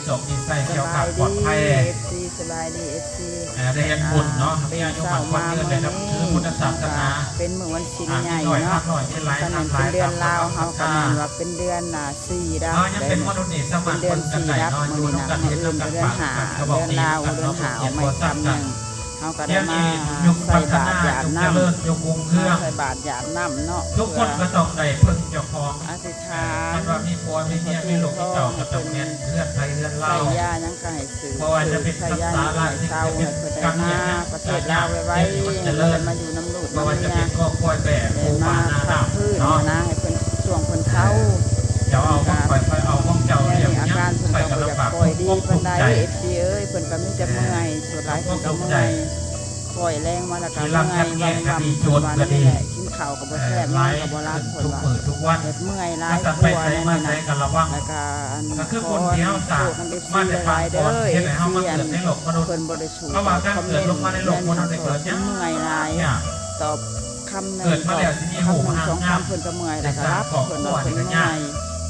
ໂຊກດີໄຊ ແຄ້ວຄາດປອດໄພ ເອັຟຊີ ສະບາຍດີ ເອັຟຊີ ອ່າ ໄດ້ເຮັດບຸນເນາະ ອ່າ ມີອາຍຸໝັ້ນຂວັນຍືນ ແລະນັບຖືພຸດທະສາສະໜາ ເປັນເຊົ້າມາມື້ນີ້ ເປັນມື້ວັນສິນໃຫຍ່ເນາະ ກະແມ່ນເປັນເດືອນລາວເຮົາ ກະແມ່ນວ່າເປັນເດືອນ ອ່າ ສີ່ດັບ ເປັນເດືອນສີ່ດັບ ມື້ນີ້ນະ ມື້ອື່ນກະເດືອນຫ້າ ເດືອນລາວເດືອນຫ້າອອກມາອີກຄຳໜຶ່ງ ເຮົາກະໄດ້ມາໃສ່ບາດຢາດນ້ຳ ມາໃສ່ບາດຢາດນ້ຳເນາະ ເພື່ອ ອະທິຖານ ເພິ່ນວ່າມີຜົວມີເມຍມີລູກມີເຕົ້າກະຕ້ອງແມ່ນເຮືອນໃຜເຮືອນລາວ ໃສ່ຢາຫຍັງກະໃຫ້ຖືກ ບໍ່ວ່າຈະເປັນສັງສາລາ ໃຫ້ເຊົາ ໃຫ້ເພິ່ນໄດ້ມາປະເທດລາວໄວໆ ໃຫ້ເພິ່ນໄດ້ມາຢູ່ນຳລູກນຳເມຍ ໄດ້ມາພັກຟື້ນນະ ໃຫ້ເພິ່ນຊ່ວງເພິ່ນເຊົາ ເຈົ້າເອົາຂອງຂ້ອຍ ຂ້ອຍເອົາຂອງເຈົ້າ ດຽວນີ້ອາການເພິ່ນກະບໍ່ຢາກຄ່ອຍດີປານໃດ ເອັຟຊີເອີຍ ເພິ່ນກະມີແຕ່ເມື່ອຍ ສ່ວນຫຼາຍເພິ່ນກະເມື່ອຍ ຄ່ອຍແລງມາແລ້ວກະເມື່ອຍ ວຳໆ ເພິ່ນວ່າແນວນີ້ແຫຼະ ກິນເຂົ້າກະບໍ່ແຊບ ນອນກະບໍ່ຫຼັບ ເພິ່ນວ່າແບບເມື່ອຍຫຼາຍກວ່າແນວນີ້ນະ ແລ້ວກະອັນ ຂໍໂທດນຳເອັຟຊີຫຼາຍໆເດີ ເອັຟຊີອັນ ເພິ່ນບໍ່ໄດ້ສູ້ຕອບຄອມເມັນ ແມ່ນເຮົາກະເມື່ອຍຫຼາຍ ຕອບຄຳໜຶ່ງ ຕອບຄຳໜຶ່ງສອງຄຳ ເພິ່ນກະເມື່ອຍ ແລ້ວກະຫຼັບ ເພິ່ນວ່າເພິ່ນເມື່ອຍ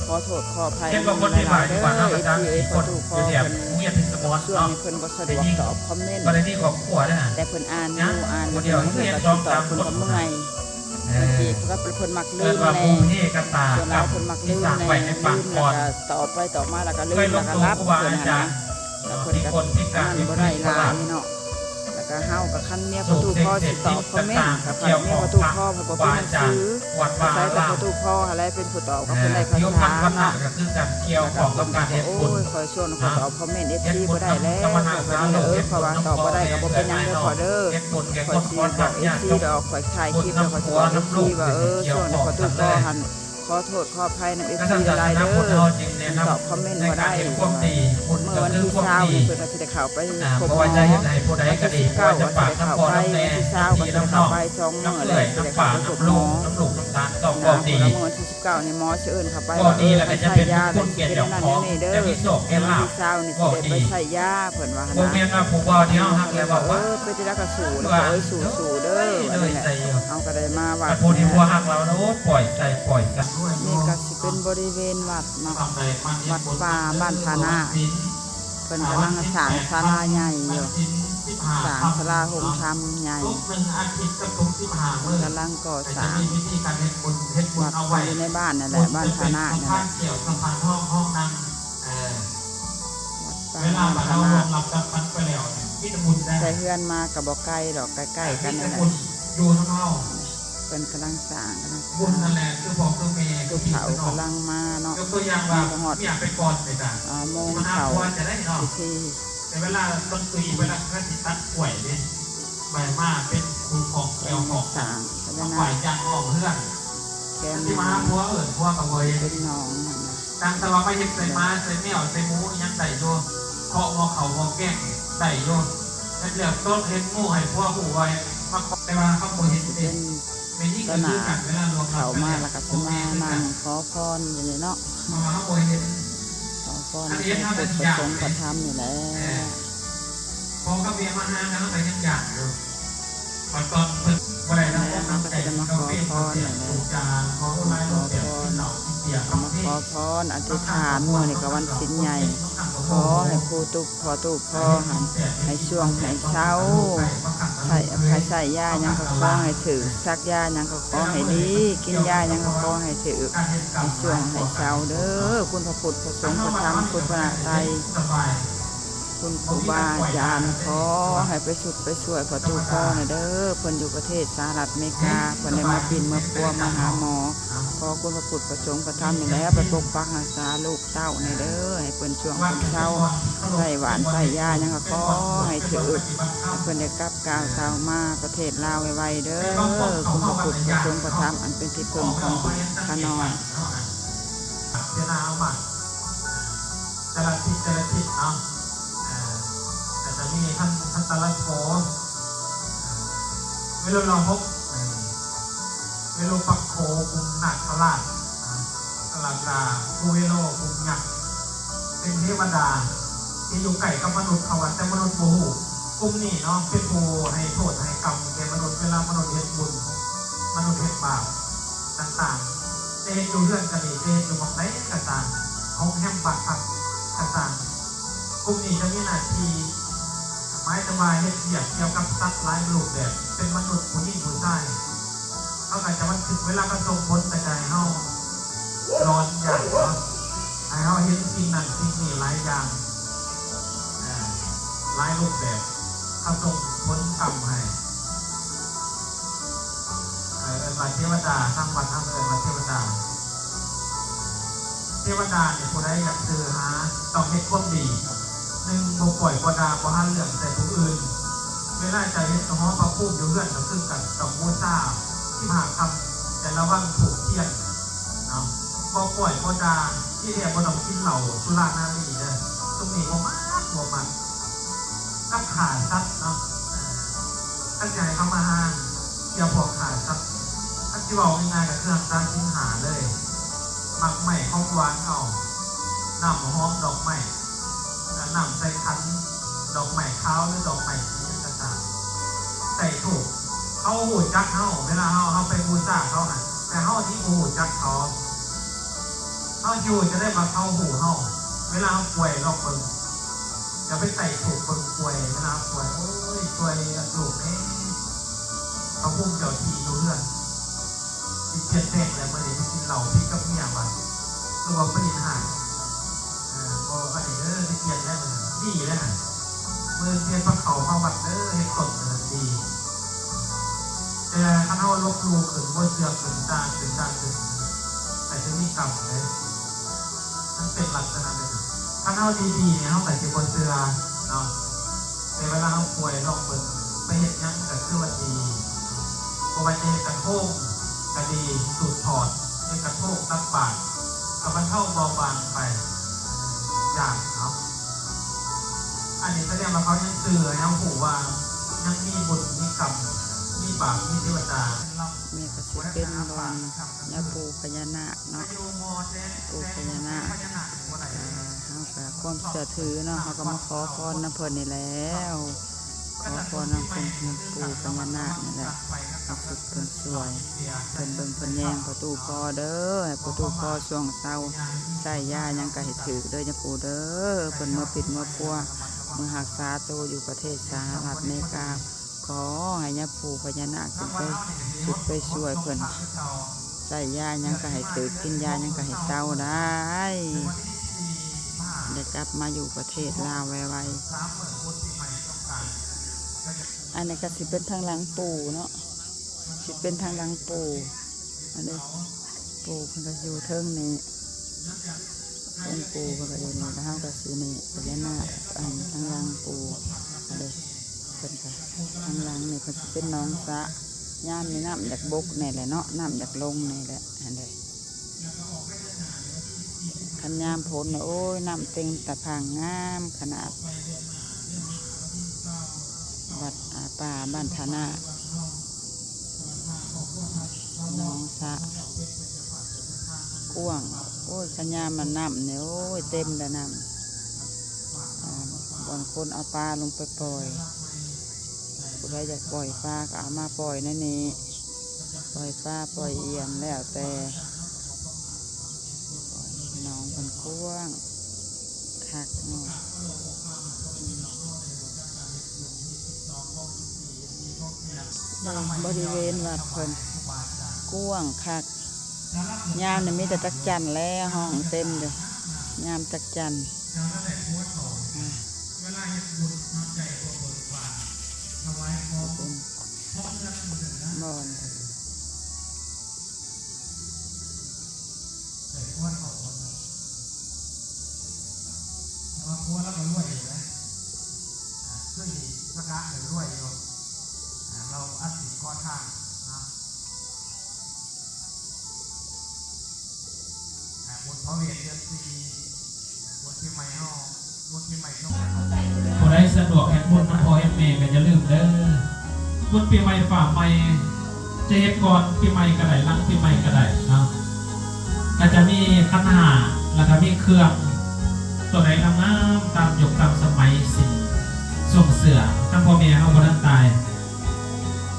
ຂໍໂທດຂໍອະໄພນຳຫຼາຍໆເດີ ເອັຟຊີເອີຍ ຂໍໂທດຂໍອະໄພ ຊ່ວງນີ້ເພິ່ນບໍ່ສະດວກຕອບຄອມເມັນ ແຕ່ເພິ່ນອ່ານຢູ່ ອ່ານຢູ່ ເພິ່ນກະຊິຕອບ ເພິ່ນກະເມື່ອຍ ເອີ ເພິ່ນມັກລືມແດ່ ສ່ວນຫຼາຍເພິ່ນມັກລືມແດ່ ລືມແລ້ວກະຕອບໄປຕອບມາແລ້ວກະລືມແລ້ວກະຫຼັບ ເພິ່ນຫັ້ນນະ ແລ້ວເພິ່ນກະອ່ານບໍ່ໄດ້ຫຼາຍເນາະ ແລ້ວກະເຮົາກະຄັນເມຍພໍ່ຕູ້ພໍ່ຊິຕອບຄອມເມັນ ກະຄັນເມຍພໍ່ຕູ້ພໍ່ເພິ່ນບໍ່ມີໜັງສື ອາໄສແຕ່ພໍ່ຕູ້ພໍ່ຫັ້ນແຫຼະເປັນຜູ້ຕອບ ກະເພິ່ນໄດ້ພາສາເນາະ ແລ້ວກະເພິ່ນກະ ໂອ້ຍ ຂ້ອຍຊວນຂ້ອຍຕອບຄອມເມັນເອັຟຊີບໍ່ໄດ້ແລ້ວ ຂ້ອຍກະເລີຍ ເອີ ເພາະວ່າຕອບບໍ່ໄດ້ກະບໍ່ເປັນຫຍັງເດີພໍ່ເດີ ຂ້ອຍຊິບອກເອັຟຊີດອກ ຂ້ອຍຖ່າຍຄລິບແລ້ວຂ້ອຍຊິບອກເອັຟຊີວ່າ ເອີ ຊ່ວງນີ້ພໍ່ຕູ້ພໍ່ຫັ້ນ ຂໍໂທດຂໍອະໄພນຳເອັຟຊີຫຼາຍໆເດີ ມັນຕອບຄອມເມັນບໍ່ໄດ້ ມື້ວັນທີຊາວນີ້ເພິ່ນກະຊິໄດ້ເຂົ້າໄປພົບໝໍ ວັນທີສິບເກົ້າກະຊິໄດ້ເຂົ້າໄປ ວັນທີຊາວກະຊິໄດ້ເຂົ້າໄປສອງມື້ແລ້ວ ຊິໄດ້ເຂົ້າໄປພົບໝໍ ນະ ເພິ່ນວ່າມື້ວັນທີສິບເກົ້ານີ້ໝໍຊິເອີ້ນເຂົ້າໄປວ່າ ເອີ ຄັນໃສ່ຢາແລ້ວຊິເປັນແນວນັ້ນແນວນີ້ເດີ ແຕ່ວັນທີຊາວນີ້ຊິໄດ້ໄປໃສ່ຢາ ເພິ່ນວ່າຫັ້ນນະ ເພິ່ນວ່າ ເອີ ເປັນຈັ່ງໃດກະສູ້ ເອີ ສູ້ໆເດີ ວ່າແນວນີ້ແຫຼະ ເຮົາກະໄດ້ມາວັດ ນີ້ກະຊິເປັນບໍລິເວນວັດເນາະ ວັດປ່າບ້ານທ່ານາກ ເພິ່ນກຳລັງສ້າງສາລາໃຫຍ່ຢູ່ ສ້າງສາລາໂຮງທຳໃຫຍ່ ເພິ່ນກຳລັງກໍ່ສ້າງ ວັດກະຢູ່ໃນບ້ານຫັ້ນແຫຼະ ບ້ານທ່ານາກຫັ້ນແຫຼະ ວັດປ່າບ້ານທ່ານາກ ແຕ່ເຮືອນມາກະບໍ່ໄກດອກ ໃກ້ໆກັນນີ້ແຫຼະ ເພິ່ນກຳລັງສ້າງ ກຳລັງສ້າງ ຜູ້ເຖົ້າກຳລັງມາເນາະ ຍັງບໍ່ຮອດ ອ່າ ໂມງເຂົ້າພິທີ ແຕ່ເວລາຕົ້ນຕຸຍ ເວລາເພິ່ນຊິຕັດກ້ວຍເດ້ ໃບມາເປັນຄູຂອງແກ້ວຂອງ ສາງພະຍານາກ ແກນນ້ຳ ເປັນໜອງ ຕ່າງແຕ່ວ່າມາເຮັດໃສ່ໝາໃສ່ແມວໃສ່ໝູອີ່ຫຍັງໄດ້ຢູ່ ເຄາະໝໍ້ເຂົ້າໝໍ້ແກງໄດ້ຢູ່ ເຮັດແລ້ວຕົ້ນເຮັດໝູໃຫ້ຜົວຮູ້ໄວ້ ມາເຄາະ ແຕ່ວ່າເຮົາບໍ່ເຮັດເດ້ ແມ່ຍິງກະຄືກັນ ເວລາລ່ວງລັບໄປແລ້ວ ເຂົ້າມາແລ້ວກະຊິມານັ່ງຂໍພອນຢູ່ນີ້ເນາະ ເພາະວ່າເຮົາບໍ່ເຫັນ ຂໍພອນໃຫ້ເພິດປະສົງປະທຳນີ້ແຫຼະ ເອີ ພໍ່ກັບເມຍມາຫາກັນ ເຮົາກະຍັງຢ້ານຢູ່ ບັດຕອນເພິ່ນບໍ່ໄດ້ນຳອົກນຳໃຈ ເຮົາກະຊິໄດ້ມາຂໍພອນນີ້ແຫຼະ ຂໍພອນ ມາຂໍພອນອະທິຖານ ມື້ນີ້ກະວັນສິນໃຫຍ່ ຂໍໃຫ້ຜູ້ຕຸກ ພໍ່ຕູ້ພໍ່ຫັ້ນ ໃຫ້ຊ່ວງໃຫ້ເຊົາ ໃຊ້ ໃຊ້ຢາຫຍັງກະຂໍໃຫ້ຖືກ ສັກຢາຫຍັງກະຂໍໃຫ້ດີ ກິນຢາຫຍັງກະຂໍໃຫ້ຖືກ ໃຫ້ຊ່ວງໃຫ້ເຊົາເດີ ຄຸນພະພຸດພະສົງພະທຳ ຄຸນພະນາໄຕ ຄຸນຄູບາອາຈານ ຂໍໃຫ້ໄປຊຸດໄປຊ່ວຍພໍ່ຕູ້ພໍ່ນີ້ເດີ ເພິ່ນຢູ່ປະເທດສະຫະລັດອາເມລິກາ ເພິ່ນໄດ້ມາປິ່ນມາປົວມາຫາໝໍ ຂໍຄຸນພະພຸດພະສົງພະທຳນີ້ແຫຼະ ໄປປົກປັກຮັກສາລູກ ເຕົ້າແດ່ເດີ ໃຫ້ເພິ່ນຊ່ວງເພິ່ນເຊົາ ໃຊ້ຫວານໃຊ້ຢາຫຍັງກະຂໍໃຫ້ຖືກ ໃຫ້ເພິ່ນໄດ້ກັບກ້າວເຕົ້າມາປະເທດລາວໄວໆເດີ ຄຸນພະພຸດພະສົງພະທຳ ອັນເປັນທີ່ເພິ່ງຂອງຂ້ານ້ອຍ ແຕ່ລະທິດແຕ່ລະທິດເນາະ ເອີ ກະຈະມີທັງ ທັງຕະລະໂຖ ເວລຸລະຫົກ ເວລຸປັກໂຂກຸມນາຄະລາດ ລະກະພູເວໂລກຸມຍັກ ເປັນເທວະດາທີ່ຢູ່ໃກ້ກັບມະນຸດເຂົາວ່າ ແຕ່ມະນຸດບໍ່ຮູ້ ກຸ່ມນີ້ເນາະ ເປັນຜູ້ໃຫ້ໂທດໃຫ້ກຳແກ່ມະນຸດ ເວລາມະນຸດເຮັດບຸນ ມະນຸດເຮັດບາບຕ່າງໆ ຈະເຮັດຢູ່ເຮືອນກະດີ ຈະເຮັດຢູ່ໝ່ອງໃດກະຕາມ ໂຮງແຮມ ບ້ານພັກກະຕາມ ກຸ່ມນີ້ຈະມີໜ້າທີ່ ໝາຍເຖິງວ່າເຮັດວຽກກ່ຽວກັບສັດຫຼາຍຮູບແບບ ເປັນມະນຸດ ຜູ້ຍິງຜູ້ຊາຍ ເຂົາກໍຈະບັນທຶກ ເວລາເຂົາສົ່ງຜົນກໍຈະໃຫ້ເຮົາຫຼອນຢາກເນາະ ໃຫ້ເຮົາເຫັນສິ່ງນັ້ນສິ່ງນີ້ຫຼາຍຢ່າງ ເອີ ຫຼາຍຮູບແບບ ເຂົາສົ່ງຜົນກຳໃຫ້ ເອີ ເອີ້ນວ່າເທວະດາ ທາງວັດເຮົາເອີ້ນວ່າເທວະດາ. ເທວະດານີ້ ຜູ້ໃດຢາກຊື່ຫາ ຕ້ອງເຮັດຄວາມດີ. ໜຶ່ງ ບໍ່ປ້ອຍບໍ່ດ່າ ບໍ່ຫາເລື່ອງໃສ່ຜູ້ອື່ນ. ເວລາເຈົ້າເຮັດຫໍພະພູມຢູ່ເຮືອນກໍຄືກັນ ຕ້ອງບູຊາສິບຫ້າຄ່ຳ ແຕ່ລະວັງທູບທຽນເນາະ ບໍ່ປ້ອຍບໍ່ດ່າ. ທີ່ແທ້ບໍ່ຕ້ອງກິນເຫຼົ້າສຸລານາຣີເດີ ຊຸມນີ້ບໍ່ມັກ ບໍ່ມັກ. ກັບຂ້າສັດເນາະ ເອີ ຄັນຊິໃຫ້ເຂົາມາຫາ ຢ່າພວກຂ້າສັດ. ຄັນຊິເວົ້າງ່າຍໆ ກໍຄືຮັກສາສິນຫ້າເລີຍ. ໝາກໄມ້ຂອງຫວານເອົາ ນ້ຳຫອມດອກໄມ້ ນ້ຳໃສ່ຂັນ ດອກໄມ້ຂາວ ຫຼື ດອກໄມ້ສີຫຍັງກໍຕາມ ໃສ່ທູບ. ເຂົາຮູ້ຈັກເຮົາ ເວລາເຮົາ ເຮົາໄປບູຊາເຂົາຫັ້ນ ແຕ່ເຮົານີ້ບໍ່ຮູ້ຈັກເຂົາ. ເຮົາຊິຮູ້ຈັ່ງໃດວ່າເຂົາຮູ້ເຮົາ? ເວລາເຮົາປ່ວຍ ລອງເບິ່ງ ຢ່າໄປໃຕ້ທູບເບິ່ງປ່ວຍ ເວລາເຮົາປ່ວຍ ໂອ້ຍ ຊ່ວຍລູກແດ່ ພະພູມເຈົ້າທີ່ຢູ່ເຮືອນ ຊິປ່ຽນແປງແລ້ວ ມື້ນີ້ໄປກິນເຫຼົ້າຜິດກັບເມຍວ່າ ຄືວ່າໄປຫຼິ້ນຫ້າງ ເອີ ບໍ່ ອັນນີ້ເດີ ຊິປ່ຽນແລ້ວ ມື້ນີ້ດີແລ້ວ ມື້ອື່ນປ່ຽນພາເຂົ້າມາວັດເດີ ເຮັດຕົ້ນ ເອີ ດີ. ແຕ່ຄັນເຮົາລົບຫຼູ່ຂຶ້ນ ບໍ່ເຊື່ອຂຶ້ນ ດ່າຂຶ້ນ ດ່າຂຶ້ນ ກໍຈະມີກຳເດ້ ມັນເປັນລັກສະນະແບບນັ້ນ. ຄັນເຮົາດີໆນີ້ ເຮົາກໍຊິບໍ່ເຊື່ອເນາະ ແຕ່ເວລາເຮົາປ່ວຍ ລອງເບິ່ງ ໄປເຮັດຫຍັງກໍຄືວ່າດີ ບໍ່ວ່າຈະເຮັດກະໂທງກໍດີ ສູດຖອດ ເຮັດກະໂທງ ຕັກບາດ ກໍບັນເທົາເບົາບາງໄປ ຢາກເນາະ. ອັນນີ້ສະແດງວ່າເຂົາຍັງເຊື່ອ ຍັງຮູ້ວ່າຍັງມີບຸນ ມີກຳ ມີບາບ ມີເທວະດາ. ນີ້ກໍຊິເປັນບ່ອນຍາປູພະຍານາກເນາະ ປູພະຍານາກ ເຮົາກໍຄວາມເຊື່ອຖືເນາະ ເຮົາກໍມາຂໍພອນນຳເພິ່ນນີ້ແຫຼະ ຂໍພອນນຳເພິ່ນ ປູພະຍານາກນີ້ແຫຼະ ໃຫ້ສຸກເພິ່ນຊ່ວຍ ເພິ່ນເບິ່ງເພິ່ນແຍງພໍ່ຕູ້ພໍ່ເດີ ໃຫ້ພໍ່ຕູ້ພໍ່ຊ່ວງເຊົາ ໃຊ້ຢາຫຍັງກໍໃຫ້ຖືກເດີຍາປູເດີ ເພິ່ນເມືອປິດເມືອຄົວ ເມືອຮັກສາໂຕຢູ່ປະເທດສະຫະລັດອາເມລິກາ ຂໍໃຫ້ຍາປູພະຍານາກຂຶ້ນໄປສຸກໄປຊ່ວຍເພິ່ນ ໃຊ້ຢາຫຍັງກໍໃຫ້ຖືກ ກິນຢາຫຍັງກໍໃຫ້ເຊົາໄດ້ ໄດ້ກັບມາຢູ່ປະເທດລາວໄວໆ. ອັນນີ້ກໍຊິເປັນທາງຫຼັງປູ່ເນາະ ຊິເປັນທາງຫຼັງປູ່ ອັນນີ້ປູ່ເພິ່ນກໍຢູ່ເທິງນີ້ ອົງປູ່ເພິ່ນກໍຢູ່ນີ້ ແລ້ວເຮົາກໍຊິນີ້ ພະຍານາກ ອັນທາງຫຼັງປູ່ ອັນນີ້ເພິ່ນກໍ ທາງຫຼັງນີ້ເພິ່ນຊິເປັນໜອງສະ ຍາມນີ້ນ້ຳຢາກບົກແດ່ແຫຼະເນາະ ນ້ຳຢາກລົງແດ່ແຫຼະ ອັນນີ້ ຄັນຍາມຝົນ ໂອ້ຍ ນ້ຳເຕັມຕາພັງ ງາມຂະໜາດ ວັດ ອາ ປ່າບ້ານທ່ານາ ໜອງສະກວ້າງ ໂອ້ຍ ຄັນຍາມມັນນ້ຳນີ້ ໂອ້ຍ ເຕັມແລ້ວນ້ຳ ອ່າ ບ່ອນຄົນເອົາປາລົງໄປປ່ອຍ ຜູ້ໃດຢາກປ່ອຍປາກໍເອົາມາປ່ອຍໃນນີ້ ປ່ອຍປາປ່ອຍອຽນແລ້ວແຕ່ ໜອງເພິ່ນກວ້າງຄັກເນາະ ບໍລິເວນວັດເພິ່ນກວ້າງຄັກ ຍາມນີ້ມີແຕ່ຈັກຈັ່ນແຫຼະ ຮ້ອງເຕັມຢູ່ ຍາມຈັກຈັ່ນ ເປັນບ່ອນ ແຕ່ວ່າຜົວລາວກໍລວຍຢູ່ນະ ອ່າ ຄືສະກະນີ້ລວຍຢູ່ ອ່າ ລາວອາຊີບກໍ່ສ້າງເນາະ ອ່າ ບຸນພະເວດເດືອນສີ່ ບຸນປີໃໝ່ເຮົາ ບຸນປີໃໝ່ ຜູ້ໃດສະດວກເຮັດບຸນນຳພໍ່ເຮັດແມ່ກໍຢ່າລືມເດີ ບຸນປີໃໝ່ຟ້າໃໝ່ ຈະເຮັດກ່ອນປີໃໝ່ກໍໄດ້ ຫຼັງປີໃໝ່ກໍໄດ້ເນາະ ກໍຈະມີຂັນຫ້າ ແລ້ວກໍມີເຄື່ອງ ຕົວໃດງາມໆ ຕາມຍຸກຕາມສະໄໝ ຊິສົ່ງເສື້ອ ທັງພໍ່ແມ່ເຮົາບໍ່ທັນຕາຍ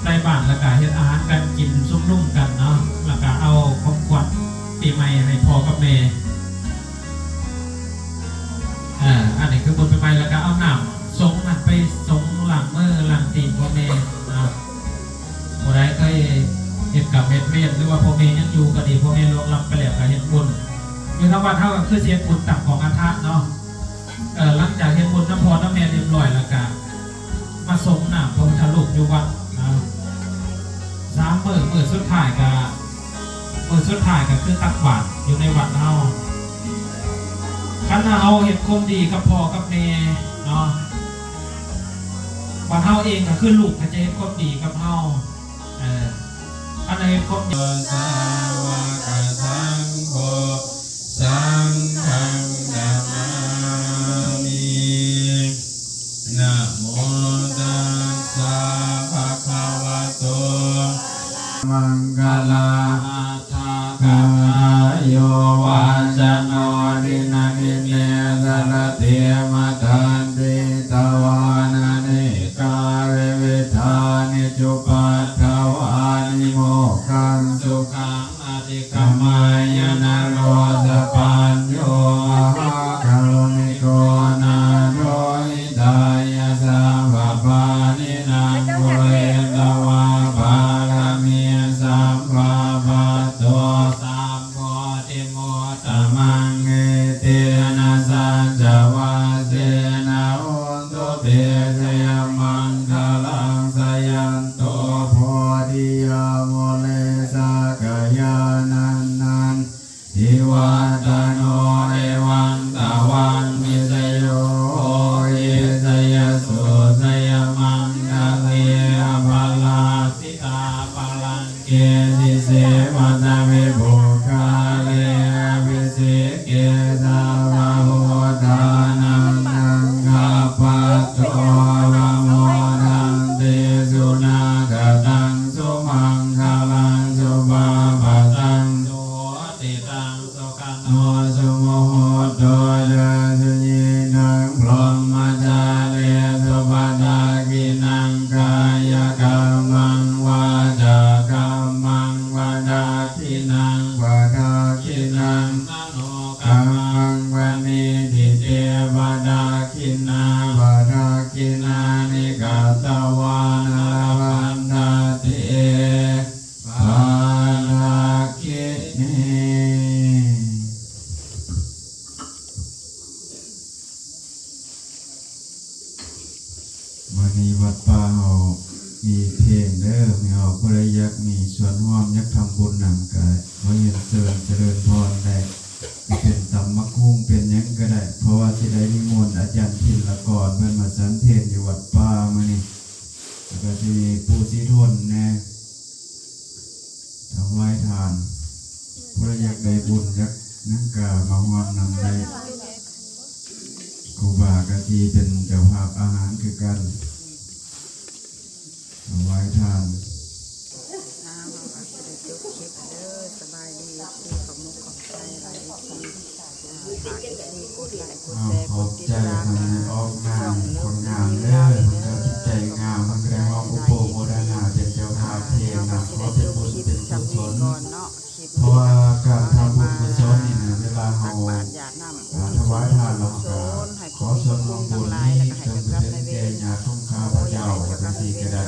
ໄປບ້ານ ແລ້ວກໍເຮັດອາຫານການກິນຊຸມນຸມກັນເນາະ ແລ້ວກໍເອົາຂອງຂວັນປີໃໝ່ໃຫ້ພໍ່ກັບແມ່ ເອີ ອັນນີ້ຄື ບຸນໃໝ່ໆ ແລ້ວກໍເອົານ້ຳສົງຫັ້ນໄປສົງລ້າງມືລ້າງຕີນພໍ່ແມ່ນະ. ຜູ້ໃດເຄີຍເຮັດກຳເຮັດເວນ ຫຼືວ່າພໍ່ແມ່ຍັງຢູ່ກໍດີ ພໍ່ແມ່ລ່ວງລັບໄປແລ້ວກໍເຮັດບຸນ. ຢູ່ທາງວັດເຮົາກໍຄືຊິເຮັດບຸນຕາມຂອງອາທານເນາະ. ເອີ ຫຼັງຈາກເຮັດບຸນນຳພໍ່ນຳແມ່ຮຽບຮ້ອຍແລ້ວກໍມາສົງນ້ຳພະພຸດທະຮູບຢູ່ວັດນະ. ສາມມື້ ມື້ສຸດທ້າຍກໍ ມື້ສຸດທ້າຍກໍຄືຕັກບາດຢູ່ໃນວັດເຮົາ. ຄັນເຮົາເຮັດຄວາມດີກັບພໍ່ກັບແມ່ເນາະ ບັດເຮົາເອງກໍຄືລູກກໍຈະເຮັດຄວາມດີກັບເຮົາ. ເອີ ອັນໃດເຮັດຄວາມດີ ສາວະກະສັງໂຄ ສັງຄັງນະມາມິ. ນະໂມຕັດສະ ພະຄະວະໂຕ ມັງຄະລາ ອັດຖະກະຖາ ໂຍວາຈະໂນ ດິນະດິເນ ສະລະເຕ ມະທັນຕິ ຕະວານະເນກາ ວິວິທານິ ຈຸປັດຖະວານິ ໂມກຂັງ ສຸຂັງ ອະທິກະມາຍະ ນະໂລສະປັນໂຍ ມະຫາກາລຸນິໂກ ນາໂທ ຫິຕາຍະ ສັບພະປານິນັງ ປຸເຣຕະວາ ປາລະມີ ສັບພະ ປັດໂຕ ສຳໂພ ຕິມຸດຕະມັງ ເອເຕນະ ສັດຈະວາເສນະ ໂຫນຕຸເຕ ຈະຍະມັງຄະລັງ ຈະຍັນໂຕ ໂພທິຍາ ມູເລ ສັກກະຍານັນທັນ ຕິວັດຕະໂນ ເອວັງຕະວັງ ວິຊະໂຍ ໂຫ ວິຊະຍະໂສ ຈະຍະມັງຄະເລ ອະພະລາຊິຕາ ພະລັງ ເກ ສິເສ ວັດຕະວິປຸກຄາເລ ອະພິເສເກ ສັບພະພຸດທານັງ ນັງຄະປັດໂຕ ປະໂມທັນຕິ ສຸນາຄະຕັງ ສຸມັງຄະລັງ ສຸພາພະຕັງ ໂສຕິຕັງ ສຸຂະໂນ ສຸມຸຫຸດໂຕ ຈະ ສຸຍິງ ທັງ ພົມມະຈາລີ ສຸ ປະດັກຂິນັງ ກາຍະກຳມັງ ວາຈາກຳມັງ ປະດັກຂິນັງ ປະດັກຂິນັງ ມະໂນກຳມັງ ປະນິທິເຕ ປະດັກຂິນາ ປະດັກຂິນານິ ກັດຕະວານະ ລະພັນທະເຕ ປະດັກຂິນີ. ມື້ນີ້ວັດປ່າເຮົາມີເພງເດີ ພີ່ນ້ອງ ຜູ້ໃດຢາກມີສ່ວນຮ່ວມ ຢາກທຳບຸນນຳ ກໍຂໍຮຽນເຊີນຈະເລີນພອນໄດ້ ຈະເປັນຕຳໝາກຫຸ່ງ ເປັນຫຍັງກໍໄດ້ ເພາະວ່າຊິໄດ້ນິມົນອາຈານທິນລະກອນ ເພິ່ນມາສັນເທດຢູ່ວັດປ່າມື້ນີ້ ແລ້ວກໍຊິມີປູ່ສີທົນແດ່ ຖວາຍທານ ຜູ້ໃດຢາກໄດ້ບຸນຢາກຫຍັງກະມາຮ່ວມນຳໄດ້ ຄູບາກະຊິເປັນເຈົ້າພາບອາຫານຄືກັນ ຖວາຍທານ. ອ້າວ ເຮົາກໍຊິໄດ້ຈົບຄລິບແລ້ວເດີ ສະບາຍດີ ເອັຟຊີ ຂອບມຸກຂອບໃຈຫຼາຍ ເອັຟຊີ ອ່າ ຝາກ ເອັຟຊີ ກົດໄລ ກົດແຊ ກົດຕິດຕາມ ເອົາຂອບໃຈທາງແມ່ອອກນາງຄົນງາມເດີ ເພິ່ນກໍຈິດໃຈງາມ ເພິ່ນກໍໄດ້ຮ່ວມອຸໂປໂມທະນາເປັນເຈົ້າພາບເພງນຳ ຂໍເປັນບຸນເປັນກຸສົນ ເພາະວ່າການທຳບຸນກຸສົນນີ້ນະ ເວລາເຮົາ ອ່າ ຖວາຍທານແລ້ວ ເຮົາກໍຂໍສ່ວນຮ່ວມບຸນນີ້ ເຊິ່ງເປັນແກ່ຍາດຂອງຂ້າພະເຈົ້າ ຈັ່ງຊີ້ກໍໄດ້.